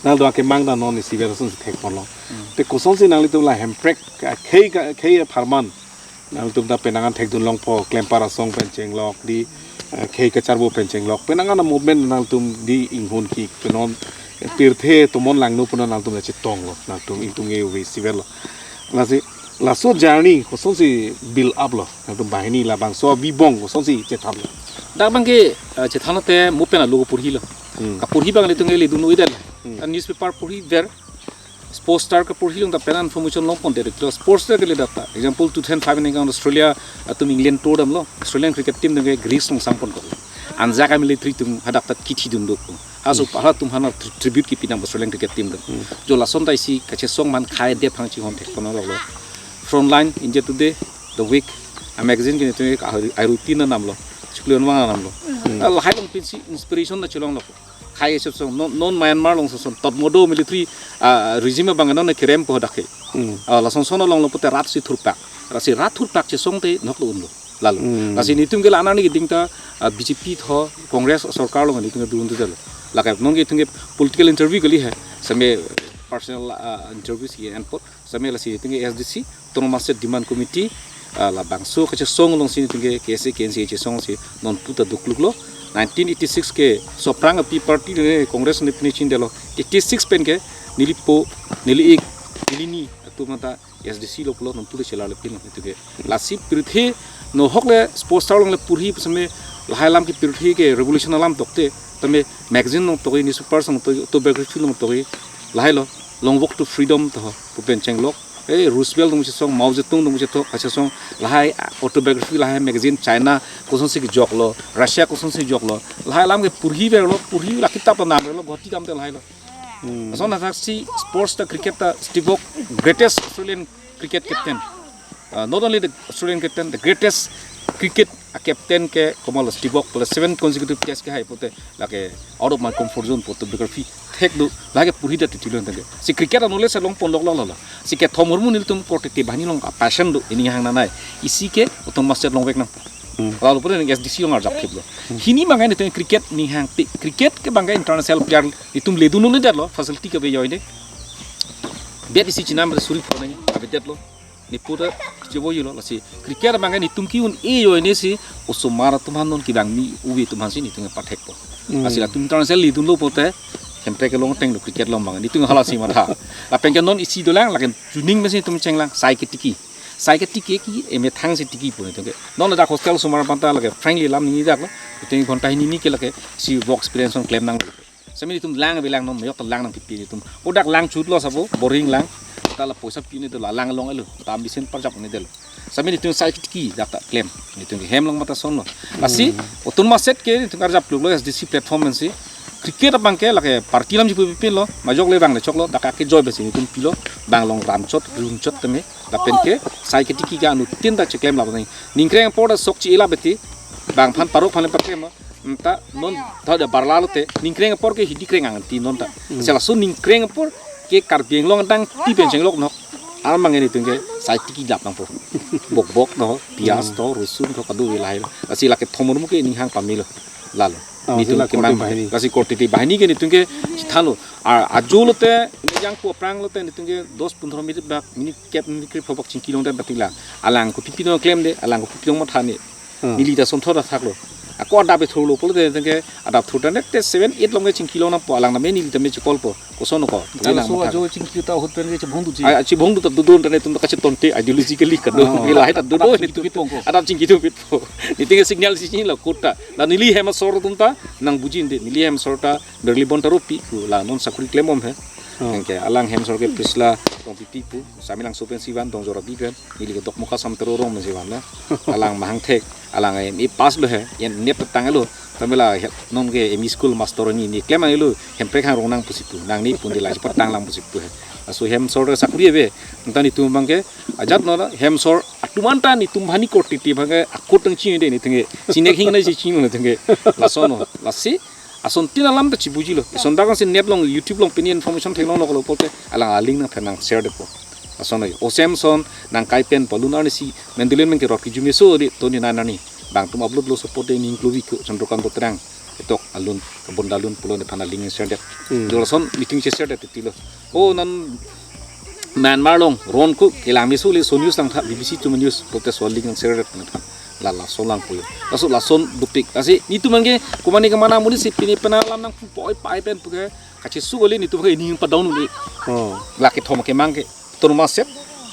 Nangdo ake mang da non isi ver ason si thek ponlo. Hmm. Te kosonsi nanglitum la hemprek, ah, khei ka, khei apharman nangtum ta penang an thekdun longpo, klempar asong pen chenglok di, eh, khei kacharbo pen chenglok. Penang an movement nangtum di inghun ki penon, eh, pirthe tomon langno punon nangtum la chetonglo, nangtum ingtung e uve siverlo. Lasi, laso journey kosonsi build up lo, nangtum banghini labangso abibong kosonsi chethaplo. Dak abang ke, eh, chethan te mo pen alo porhilo. Hmm. Kaporhi abang nelitum ke ledun uidel. Hmm. An newspaper porhi ver, Sports Star kaporhi along ta penang information longpon de, kilo Sports Star ke le data. Example, two thousand five ningkan Australia atum England tour damlo, Australian cricket team atum ke Greece along sangpon ko. Anja ka military atum hadak ta kithi dun do ko. Haso Hmm. para atum aphan tri-, tribute kipi nang Australian cricket team atum. Hmm. Jo lason ta isi kachesong man khei de phang chihon thek kono lo. Frontline, India Today, The Week, a magazine ke netum ka ai rutin na namlo. Chiklo anwang na namlo. Hmm. Lahai along pensi inspiration na chelonglo. Khei asap song, non, non Myanmar along song, Tatmadaw military, ah, regime abang non kerem po dak he. Hmm. Ah, lason son along lo pute rat si thurpak. Rat si rat thurpak chesong te nok lo unlo. Lalo. Hmm. Lasi netum ke la-an arni keding ta, ah, B J P tho, Congress sorkar along netum ke dun tu dalo. Lake non ke itum ke political interview kali he. Same personal, ah, interview si enpot. Same lasi itum ke A S D C, Autonomous State Demand Committee, ah, labangso kachesong alongsi itum ke K S A, K N C A chesong si non puta dukluklo. Nineteen eighty-six ke so aphrang api party ne Congress ne pini chindelo. Eighty-six pen ke neli po, neli ik, neli ni atum anta S D C lo pulo non pulo chelarle pin itum ke. Lasi pirthe no hok le sports star along le purhi pusame lahai alam ke pirthe ke revolution alam tokte. Tame magazine along tokte, newspaper along tokte, autobiography along tokte. Lahai lo, Long Walk to Freedom to ho, pu pen chenglok. Eh, Roosevelt along chesong, Mao Zedong along chesong, kachesong, lahai autobiography, lahai magazine, China kosonsi kejoklo, Russia kosonsi joklo. Lahai alam ke purhi verlo, purhi la kitap ta namverlo, Guwahati dam te lahai lo. Hmm. Lason athak si sports ta cricket ta Steve Waugh, greatest Australian cricket captain. Uh, not only the Australian captain, the greatest cricket, uh, captain ke komat lo Steve Waugh, pula seven consecutive test kehai pute lake out of my comfort zone pu autobiography thek do, lake purhi ta titilo tangke. Si cricket anole se longponlok lo lo. Si kethom hormu nelitum korte te banghini along passion do, ining hang nanai. Isi ke Autonomous State longvek nang. Hmm. Lalu pura ning S D C along arjap thip lo. Hmm. Hini mangai netum cricket ning hang ti. Cricket ke bangke international player itum ledun nung detlo, facility ke be join de. Bet isi chinam ber suri phone nang, abe detlo. Ni pura chibo yilo lasi. Cricket bangke netum ke-un-e join si osomar atum han non kibang ni uwe atum han si netum pathek po. Hmm. Lasi latum international ledun lo pote, hemprek along teng do cricket along bang. Netum hala si matha. Lapen ke non isi dolang, lapen juning mesi netum chenglang, sai ke tiki. Sai ke tiki ke emethang si tiki pu netum ke. Non ladak hostel osomar aphanta lake friendly alam ningje dak lo. Itum ghonta hini ni ke lake si work experience on klem nang. Sami netum lang be lang non, mayok ta lang nang pipi netum. Odak lang chut lo sabo, boring lang. Ta la poisa pi ne do la lang long elo. Tam bisen parjap ne delo. Sami netum sai ke tiki dak ta klem. Netum ke hem long mata son lo. Lasi, hmm, Autonomous State ke netum arjap luk lo S D C platform si. Cricket abangke lake party alam jipu pipin lo, majok le bang le chok lo, dak ke joy besi netum pilo, bang long ram chot, rung chot teme, lapen ke, sai ke tiki ke anuttin ta cheklem lap nang. Ningkreng apor ta sok chi ila beti, bang phan parok phan le paklem lo, nta non tha da barla lote, ningkreng apor ke hidi kreng ang ti non ta. Hmm. Sela so ningkreng apor ke Karbi Anglong adang ti pen chenglok nok. Armang netum ke sai tiki lap nangpo. Bok bok no, pias, hmm, to, rusun to kadu wilai. Lasi lake thom hormu ke ning hang pamilo. Lalo. Oh, netum sila ke korte mang bahini. Lasi korte te bahini ke netum ke chithalo. A, ajo lote, ne jang pu aphrang lote, netum ke dos pundro minute bak, minute kep, minute krip hobak chingki long dan batik la. Alang ko pipi no klem de, alang ko pipi long matha ne. Hmm. Neli ta sonthot athak lo. Ako adap ethur lo pulote netum ke adap thur dan te seven, eight long ke chingki long nangpo, alang name neli ta me chikol po. Koson ko. Chalo lang so matha ajo chingki ta ahut pen ke chibhong duji. Ai, chibhong du ta dudon dan netum ta kachetonte ideologically kado. Oh. Wilai ta dudon. Adap chingki netum tu pitpo ko. Adap chingki tu pitpo. Netum ke signal si chini la kota. La neli hem asor atum ta nang bujin de. Neli hem asor ta berli bon tarupi ku la non sakuri klem om he. Oh. Anke alang hem asor ke Priscilla Rongpipi pu, Samelangso pensi van, Dongjora pi pen, neli ke Dokmoka Samtero rong pensi van na. Alang mahang thek, alang M A pass lo he, yen NET tang lo. Tame la he, non ke M E school master ni, ni klem lo, hemprek hang rong nang pusi pu, nang ni pun de la chepat tang lang pusi pu he. Laso hem asor sakuri ave, nta netum abangke, ajat no la, hem asor atum anta netum bahini korte te abangke, akut tang chini de netum ke, sinek hing na si chini netum ke, laso no, lasi, asontin alam ta chibuji lo. Sondak si NET long, YouTube long pini information theklong lo kolo pote alang a-link nang phen nang share de po. Lason lo. O Samson nang kai pen po lun arni si Mandalay men ke rot ki jume so de toni nang arni. Bang atum upload lo support de ning klovi ko Chandrakant Botrang. Etok alun, kabon dalun pulo nephan a-link share de. Hmm. Do lason meeting che share de titilo. O non Myanmar along ron ko kelang meso le so news lang tha B B C atum news protest wall ling ang seret na tha. La lason lang puyo. Laso lason dopik. Lasi netum abangke komane kemana muni si pini pena alam nangpupoi pai pen puke kachesu kali netum ke ining padon uli. Oh. Lake thom ke mang ke Autonomous State,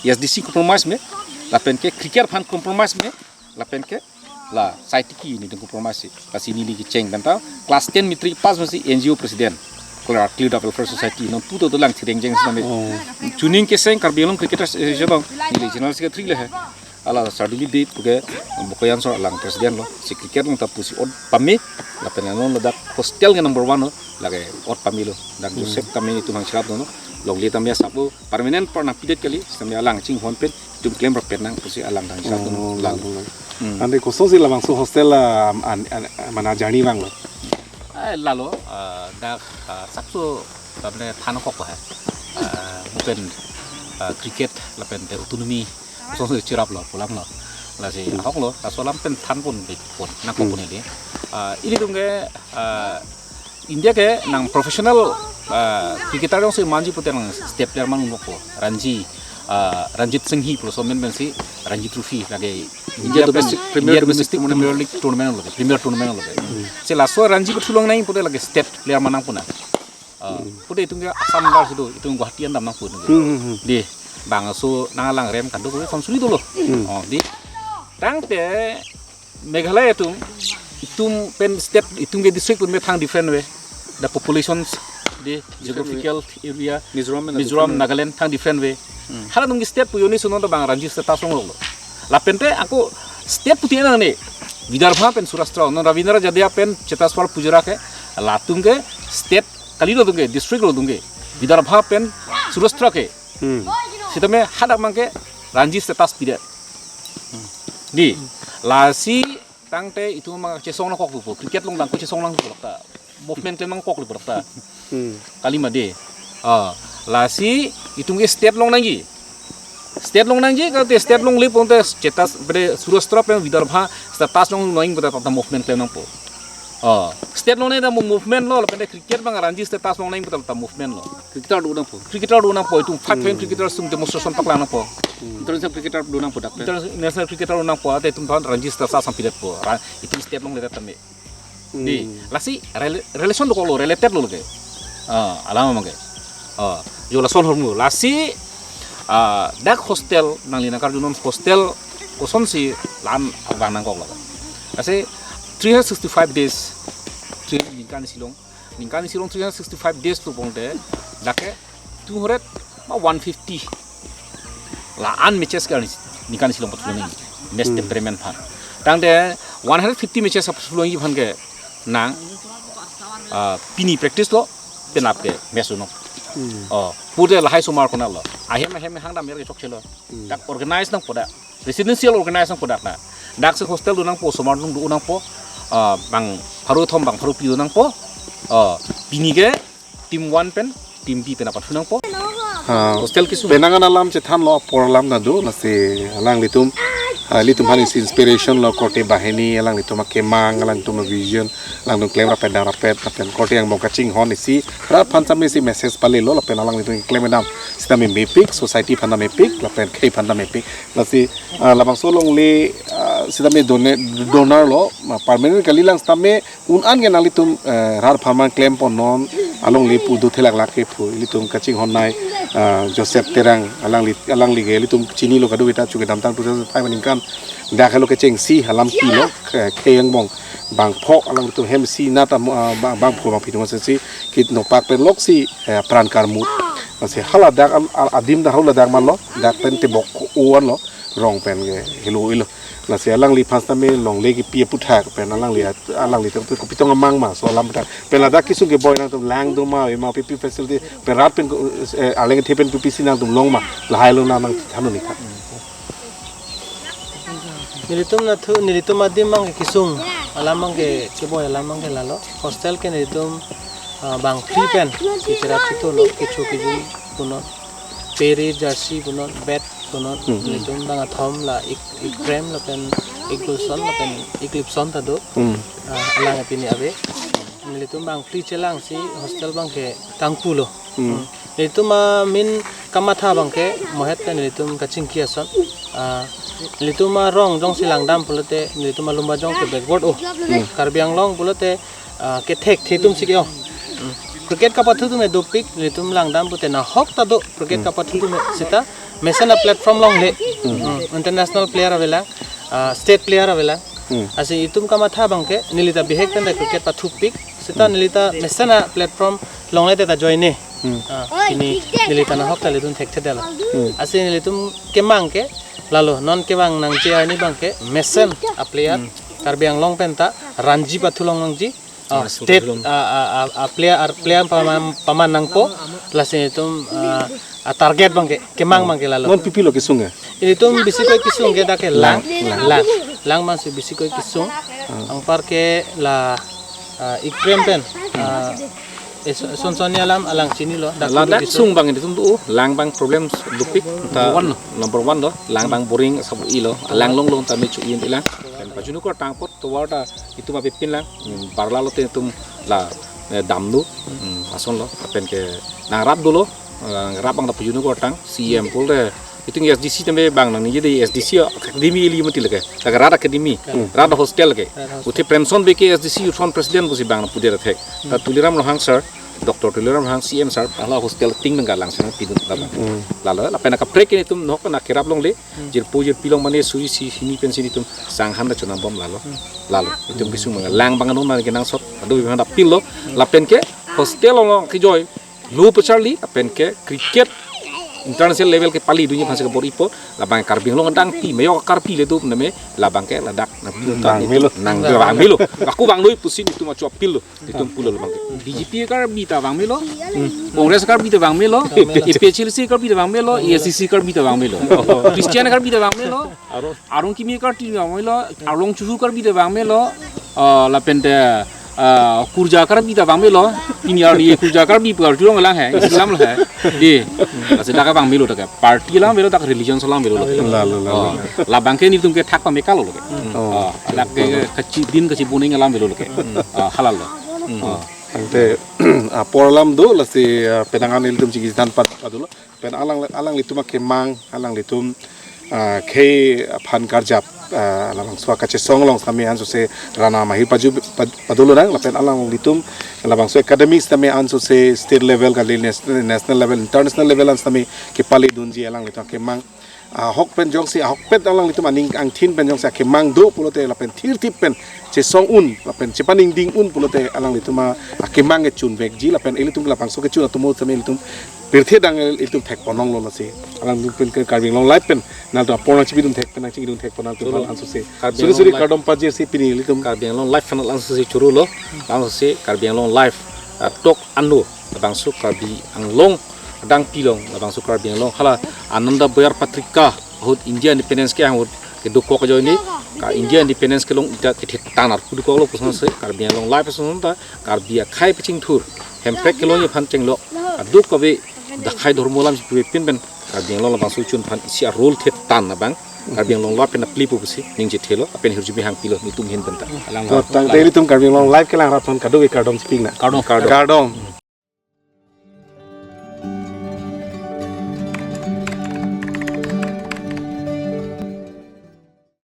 S D C compromise me, lapen ke cricket aphan compromise me, lapen ke la sai tiki netum compromise si. Lasi neli kecheng pen ta class ten matric pass masi N G O president. Klar Clear Up Welfare Society non puto dolang chireng jeng siname. Oh. Chuning keseng Karbi Anglong Cricket Association along neli general secretary le he. Ala Sarduli Bey puke Bokoyan so alang president lo. Si cricket along ta pusi ot pame. Lapen non ladak hostel ke number one lo. Lake ot pame lo. Dak, hmm, Joseph kami netum hang chirap dono. Longle tame asap lo. Permanent apor nangpidet kali, sami alang chinghon pen, itum klem rap pen nang, pusi alang dang satu. Oh, lalu. Lalu, lalu. Hmm. Ante kosonsi labangso hostel, ah, an, an, mana journey vanglo? Eh, lalo, ah, dak, ah, sapso, tamne than kok ko hai. Ah, bukan, ah, cricket, lapen te autonomy, kosonsi chirap lo, pulang lo. Lasi, hmm, ahok lo, laso alam pen than pon, pon, nang kok, hmm, pon ini. Ah, ilitum ke, ah, India ke nang professional, ah, cricketer jongsi manji pute nang state player man un'okpo. Ranji, ah, Ranjit Singhi pulo amen pensi Ranji Trophy lake India domestic, Premier India domestic domestic tournament. Premier League tournament lo ke, premier tournament lo ke. Si laso Ranji pathu longnang pute lake state player man nangpo na. Ah, pute itum ke Assam lar si do, itum Guwahati an dam nangpo itum ke. Hmm, hmm, hmm. Di, bangso nang alang rem kado ko samsuri dolo. Hmm. Oh, di. Tangte Meghalaya atum, itum pen state, itum ke district pen thang different way. The populations, the geographical area, Mizoram and Mizoram, Nagaland thang different way. Hmm. Halatum ke state pu unison to bang Ranji status longloklo. Lapente ako state puti nangne. Vidarbha pen Saurashtra, non Ravindra Jadeja pen Cheteshwar Pujara ke, latum ke state kali lo atum ke, district lo atum ke. Vidarbha pen Saurashtra ke. Hmm. Sitame hadak mang ke Ranji status pidet. Di, lasi tangte itum mang chesong nangkok lupo, cricket longdang ko chesong nangkok ta. Movement klem nangkok lupo ta. Hmm. Kali ma de. Ah, lasi itum ke state longnangji. State longnangji, kate state longle pute status bre Saurashtra pen Vidarbha status longnang pute ta movement klem nangpo. Oh, state longnang ta mo-, movement lo, lapente cricket bang Ranji status longnang pute ta movement lo. Cricketer do nangpo. Cricketer do nangpo, itum five Hmm. cricketer sum demonstration paklang nangpo. Hmm. International cricketer do nangpo dak. International cricketer do nangpo, ate itum aphan Ranji status asam pidet po. Ra-, itum state longle tame. Hmm. Di, lasi rela-, relation dokoklo, related lo lake. Ah, alam mang ke. Ah, jo lason ahormu. Lasi, ah, dak hostel, nangli nangkarjunon hostel, kosonsi la-an vang nangkok lo. Lasi three hundred sixty-five days, three, ningkan isi along, ningkan isi along three hundred sixty-five days pu pute, dak ke two hundred ma one fifty la-an matches ke ningkan isi along pathu longnang. Match Hmm. temperament aphan. Tangte one hundred fifty matches pathu longnang aphan ke nang, ah, pini practice lo, penap ke match un'ok. Hmm. Oh, pute lahai osomar konat lo. Ahem ahem hang dam er ke chokche lo. Hmm. Dak organize nangpo dak. Residential organize nangpo dak na. Dak si hostel do nangpo, osomar nung do nangpo. Ah, bang pharo kethom bang pharo phli do nangpo. Ah, pini ke team one pen team B pen apathu nangpo. Ha. Hostel kesung. Penang an alam chethanlo apor alam ta do, lasi alanglitum, ah, ilitum aphan isi inspiration lo korte banghini, alanglitum akemang, alanglitum avision, alangtum klem rapet dam rapet, lapen korte angbong kachinghon isi, rat aphan sitame isi message palelo, lapen alanglitum klem dam sitame mepik, society aphan ta mepik, lapen khei aphan ta mepik. Lasi, ah, labangso longle, ah, sitame done-, donor lo, ah, permanent kalilang sitame un-an ke nanglitum, eh, rat aphan man klem pon non, alongle pu do thelaklak ke pu, ilitum kachinghon nei, ah, Joseph Terang, alangli, alangli ke ilitum chinilo kadokave ta chu kedamtang two thousand five aningkan, dak helo kechengsi alam kilo, ke, khei angbong bangpho, alanglitum hem isi nat am, ah, bang, bangpho bangphi atum si kit nopak pen loksi, eh, pran karmu. Lasi hala dak al-, al-, adim dak hala dak man lo, dak pen tebok o-an lo, rong pen ke helo ilo. Lasi alangli aphan sitame longle kipi aputhak pen alangli at-, alangli atum kopi tong amang ma, laso alam aputhak. Pen ladak kesung keboi nangtum lang do ma, ma pipi facility, pen rat pen, eh, arleng kethe pen pipisi nangtum long ma, lahai lo nang nangthan un-e tha. Nelitum nathu, nelitum adim abang ke kesung, alam abang ke keboi alam abang ke lalo. Hostel ke nelitum, ah, bang phli pen, kecherap chetu lo, kecho kejun punon, peri, jersey punon, bat punon, Hmm. nelitum bang athom la Ik-, Ikrem lapen Ikgulson lapen Iklipson ta do. Hmm. Ah, alang pini ave. Nelitum bang phli chelangsi hostel abang ke kangpu lo. Hmm. Hmm. Nelitum amin kamatha abang ke mohet ke nelitum kachingki ason. Ah, nelitum arong jongsi langdam pulote nelitum alumba jong ke backward o. Hmm. Karbi Anglong pulote, ah, kethekthe atum si ke-o. Hmm. Cricket kapathu atum dopik, nelitum langdam pute nahok ta do cricket Hmm. kapathu atum seta mesen a-platform longle. Hmm. Hmm. International player avelang, ah, state player avelang. Hmm. Lasi itum kamatha abang ke, neli ta bihek pen ta cricket pathupik, seta Hmm. neli ta mesen a-platform longle te ta join-e. Hmm. Ah, pini neli ta nahok ta ilitum thekthe detlo. Hmm. Lasi nelitum kemang ke, lalo, non kevang nangji arni abang ke, mesen a-player, Hmm. Karbi Anglong pen ta, Ranji pathu long nangji, ah, Ah, state, pathu long. ah, ah, ah, ah, player, ah, player paman, paman nangpo, lasi itum, ah, ah, target abang ke, kemang abang ke lalo. Non pipi lo kesung ke? Ilitum bisi koi kesung ke dak ke lang, Lang, lang. lang, lang abang si bisi koi kesung, Ah. anpar ke la, ah, Ikrem pen, ah, eh, son, son, son alam alang chinilo, dak Ladak kesung. Sung abang ilitum do, lang abang problems dopik, ta Number one lo. number one lo, lang abang boring sabu ilo, lang longlong ta me chu-in ilang. Dan pajunu ko tangpot tovar ta itum api pin lang, hmm, barla lote itum la eh, damlo, hmm, asonlo, lapen ke nangrap dolo, eh, rap abang ta pajutnoi kortang, C M pulote, itum S D C tame bang nangningje dei S D C academy ili mati lake, lake rat academy, hmm, rat hostel ke, rat hostel. Athe Premchand Bey ke S D C Youth Front President pusi bang pudet athek, ta Tuliram Ronghang sir, Doctor Tuliram Ronghang C M sir, hala hostel ting nanggalang sana pidun labang. Hmm. Lalo, lapen akaprek ke itum nok na kerap longle, jirpo jirpi along mane suri si hini pensi itum sanghan ta chonam bom lalo. Lalo, itum kesung mangga lang bang anong nang kenangsot. Adu bang ta pilo. Lapen ke hostel along kejoi lo pacharli, lapen ke cricket international level ke palidunji aphansi kabor-ipo. Labang Karbi Anglong adang pi, meyok Karbi le do name, labang ke ladak nang pilo. Nang melo. Nang vangmelo. Aku vangnoi pusi itum achu apilo. Itum pulo labang ke. B J P Karbi ta vangmelo. Congress Karbi ta vangmelo. A P H L C Karbi ta vangmelo. A I C C Karbi ta vangmelo. Christian Karbi ta vangmelo. Arong kimi Karbi ta vangmelo. Arlong Chuhu Karbi ta vangmelo. Ah, lapen te, ah, Kurja Karbi ta vangmelo. Pini arni Kurja Karbi pu arjulong lang he. Islam lo he. Dei. Lasi dak vangmelo dak. Party lang melo dak, religion so lang melo. Lalo, lalo. Oh, labang ke itum ke thak pame kalo lake. Oh. Oh, dak ke kachidin kachibuning alam melo lake. Oh, halalo. Oh. Tangte apor alam do lasi, ah, penang an ilitum chingki than pad padulo. Pen alang, alanglitum akemang, alanglitum, ah, khei aphan karjap, ah, labangso kachesong along sitame ansose rana mahir paju pad-, padulo nang, lapen alanglitum labangso academics sitame ansose state level kali nas-, national level, international level an sitame kepalidunji alanglitum akemang. Ahok pen jongsi, ahokpet alanglitum aning angthin pen jongsi akemang do pulote lapen thirthip pen chesong un, lapen chepaningding un pulote alanglitum a, akemang kechun vekji, lapen ilitum labangso kechun atomo sitame ilitum pirthe dang ilitum thek ponong lo lasi. Alanglitum pen ke Karbi Anglong Live pen nangtum apor nangchipidun thek pen nangchingkidun thek ponang tum. Choro. Ansose. Karbi suri Anglong suri Live. Kardom pajirsi pini ilitum. Karbi Anglong Live pen ansose choro lo. Ansose Karbi Anglong Live, ah, tok ano labangso Karbi Anglong adang pi along, labangso Karbi Anglong hala Ananda Boyer Patrika ahut India Independence ke ahut kedokok ajoine, ka India Independence kelong ita kethe tan arpu dokoklo pusonse Karbi Anglong Live asonta Karbi akhei pachingthur, hemprek kelongji aphan chenglo, aduk kave dakhai dhormo alam si puvepin pen Karbi Anglong labangso chun aphan isi a-role the tan abang Karbi Anglong Live pen apli pusi ningje thelo, lapen hirjume hang pilo nelitum ahin pen ta. Alang. To, tangte ilitum Karbi Anglong Live kelang rathon kadokave kardom chipikna. Kardom. Kardom. Kardom.